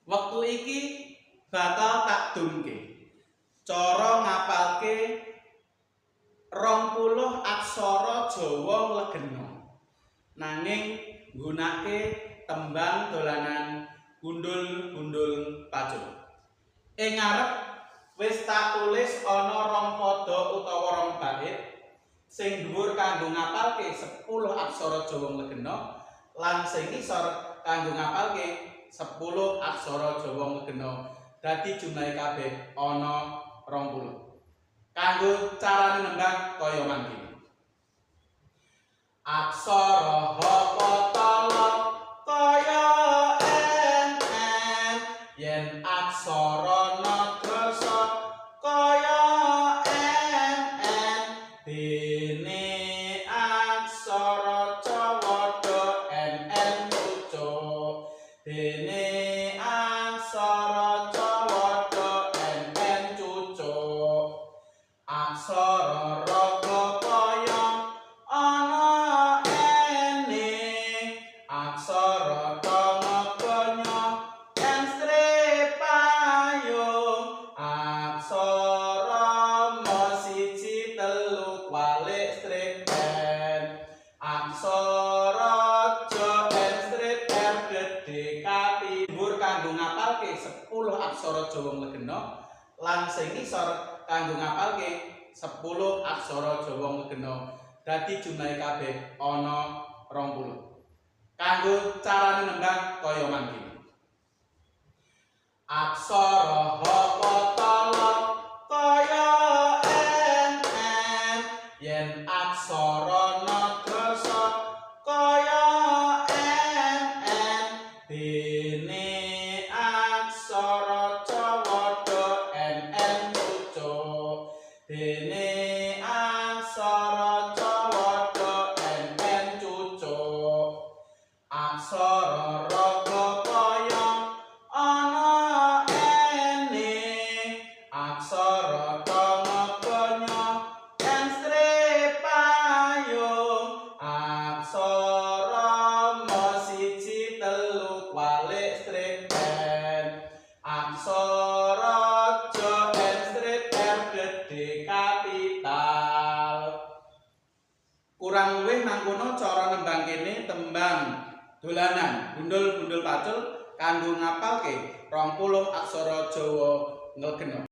Wektu iki bakal tak dumke. Cara ngapalke 20 aksara Jawa nglegena. Nanging nggunake tembang dolanan gundul-gundul pacul. Ing ngarep wis tak tulis ana rong pada utawa rong bait sing dhuwur kanggo ngapalke 10 aksara Jawa nglegena lan sing ngisor kanggo ngapalke 10 aksara Jawa nglegena. Dadi jumlahe kabeh ana 20. Kanggo carane nembang kaya mangkene. Aksara ha patala kaya n n, yen aksara na drasa kaya n n, dene aksara cawada n n cucuk, dene aksara cawada n n cucuk. Aksara raga kaya ana ene, aksara tanga banya n strip payung, aksara ma siji telu kwalik strip n, aksara ja n strip r gedhe kapi. Dhuwur kanggo ngapalke 10 aksara Jawa nglegena lan sing ngisor kanggo ngapalke 10 aksara Jawa nglegena. Dadi jumlahe kabeh ana 20. Kanggo carane nembang kaya mangkene. Aksara ha patala kaya n n, yen aksara na drasa kaya n n, dene aksara cawada n n cucuk, dene aksara cawada n n cucuk. Aksara raga kaya ana ene, aksara tanga banya n strip payung, aksara ma siji telu kwalik strip n, aksara ja n strip r gedhe kapital. Kurang luwih mangkono cara nembang kene tembang dolanan gundul-gundul pacul kanggo ngapalke 20 aksara Jawa nglegena.